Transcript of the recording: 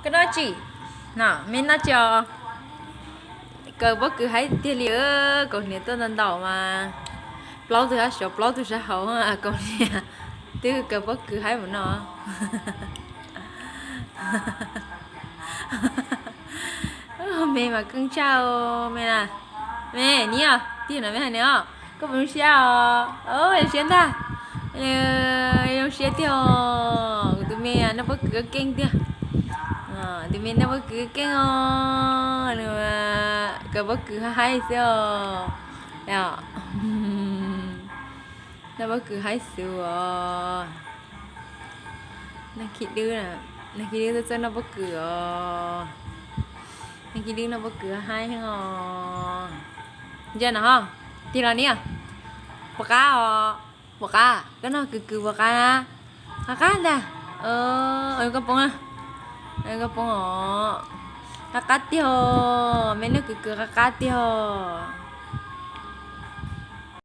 Koj noj tsi? No, me noj tsi os? Kaw pob kws haib tiag li, kaus hniav tuaj ntau ntau mas. Plaub tug sab saud, plaub tug sab hauv, kaus hniav twb kaw pob kws haib mus no. Me mas keej tshaj me na. Me niam, tiag no me hais ne os, koj puas zoo siab os? Zoo siab ntag. Zoo siab tiag os, kuv tus me noj pob kws keej tiag. Tus me noj pob kws keej os, nws kaw pob kws haib xwb os. Noj pob kws haib xwb os. Nag Khib Dwb, Nag Khib Dwb tuaj txawj noj pob kws os. Nag Khib Dwb noj pob kws haib heev os. Ntsia no ho, tig los niam. Puas qab os? Puas qab? Koj noj kws kws puas qab na? Qab qab ntag. Koj poob, koj poob os. Qab qab tiag os, me noj kws kws qab qab tiag os.